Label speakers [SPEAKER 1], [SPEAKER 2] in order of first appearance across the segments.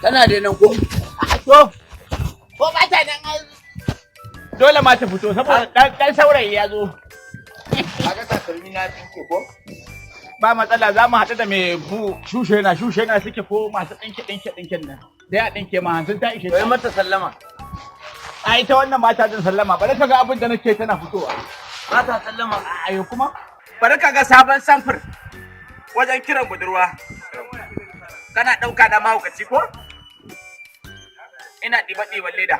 [SPEAKER 1] Tana da nan ko?
[SPEAKER 2] To, ko ba ta nan ai. Dole ma ta fito saboda dan saurayi ya zo.
[SPEAKER 1] Kaga takalmi na tsinke ko?
[SPEAKER 2] Ba matsala, za mu haɗu da mai bu shushe na shushe na suke ko masu ɗinke ɗinke ɗinken nan. Sai a ɗinke ma 50 ta ishe.
[SPEAKER 1] Kai mata sallama.
[SPEAKER 2] A ita wannan mata jin sallama, bari ka ga abin da nake tana fitowa.
[SPEAKER 1] Ba ta sallama.
[SPEAKER 2] Ayo kuma. Bari ka ga sabon samfur wajen kiran budurwa. Kana ɗauka na mahaukaci ko? Ina ɗiba ɗiban leda.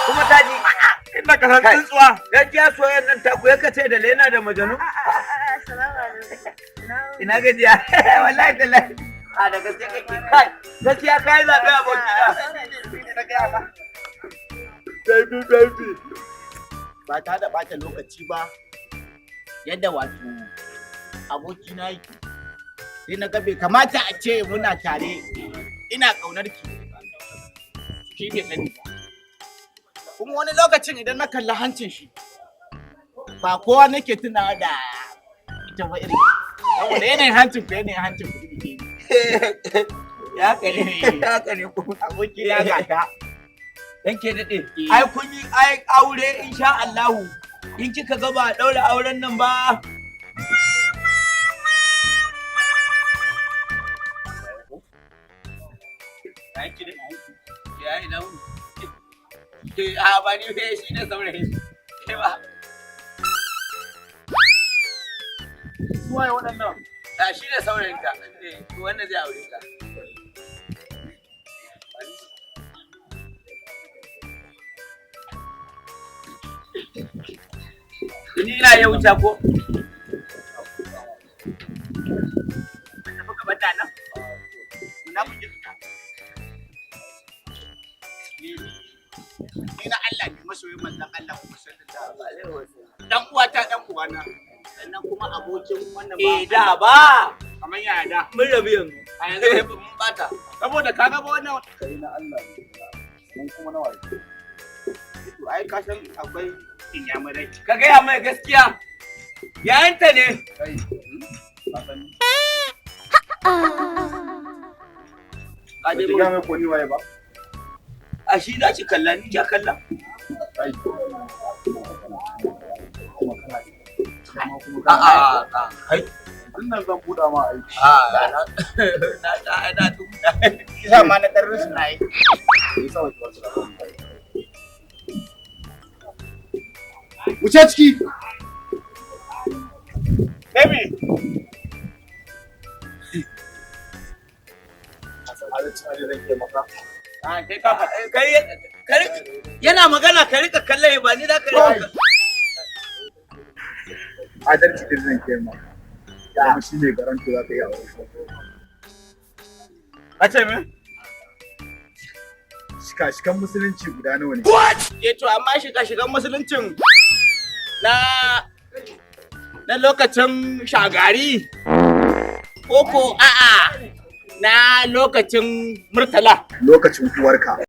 [SPEAKER 1] Kuma ta ji.
[SPEAKER 2] Inda ka san tsuntsuwa.
[SPEAKER 1] Gaskiya soyayyar nan ta ku ya kace da Lena da Majanu. Ina gajiya. Wallahi tallahi. A da gaske kake kai. Gaskiya kai zaɓe abokina.
[SPEAKER 2] Baby, baby. Ba ta da ɓata lokaci ba, yadda wato abokina yake. Sai na ga bai kamata a ce muna tare ina ƙaunar ki. Shi bai sani ba. Kuma wani lokacin idan na kalli hancin shi, ba kowa nake tunawa da ita ba irin. Saboda yanayin hancin ku, yanayin hancin ku iri ne.
[SPEAKER 1] Ya kare. Ya kare ku.
[SPEAKER 2] Abokina ga ta.
[SPEAKER 1] Yanke daɗe. Ai kun yi ai aure insha Allahu. In kika ga ba a ɗaura auren nan ba. Ya ina wuni. A ba ni shi ne saurayi. Ke ba.
[SPEAKER 2] Su waye waɗannan?
[SPEAKER 1] A shi ne saurayinta. Eh, wanda zai aure ta. Ni ina iya wuce ko?
[SPEAKER 2] Tafi ka bata nan. Munafiki. Ni na Allah ne, masoyin manzon Allah kuma sallallahu alaihi wasallam. Dan uwata, dan uwana. Sannan kuma abokin wannan ba.
[SPEAKER 1] Eh da ba.
[SPEAKER 2] Kamar yaya da?
[SPEAKER 1] Mun rabu yanzu.
[SPEAKER 2] A yanzu
[SPEAKER 1] Mun bata.
[SPEAKER 2] Saboda ka ga ba wannan
[SPEAKER 3] Kai na Allah ne, mun kuma na waye?
[SPEAKER 2] To ai ka san akwai inyamurai.
[SPEAKER 1] Ka gaya mai gaskiya. Yayanta ne.
[SPEAKER 3] Kai, ka san ni?
[SPEAKER 1] Ka
[SPEAKER 3] Ba
[SPEAKER 1] je
[SPEAKER 3] ki gaya mai ko ni waye ba?
[SPEAKER 1] A shi za ki kalla, ni kya kalla.
[SPEAKER 3] Kai. Kuma kana ji. Kuma kuma kana
[SPEAKER 1] A'a, kai.
[SPEAKER 3] Wannan zan buɗa ma aiki.
[SPEAKER 1] A na na na na.
[SPEAKER 2] Isa ma na ɗan rusu na yi.
[SPEAKER 3] Me yasa baki ba su labarin ba? Wuce ciki.
[SPEAKER 2] Baby.
[SPEAKER 3] Adalci ne zan iya maka.
[SPEAKER 2] Ah, kai ka faɗa.
[SPEAKER 1] Kai kai yana magana ka rika kallon ba ni za ka rika.
[SPEAKER 3] Adalci din zan iya maka. Kuma shi ne garanto za ka yi aure.
[SPEAKER 2] Ka ce me?
[SPEAKER 3] Shika-shikan musulunci guda nawa ne?
[SPEAKER 2] Eh to amma shiga shigan musuluncin na lokacin Shagari ko a'a na lokacin Murtala?
[SPEAKER 3] Lokacin uwarka.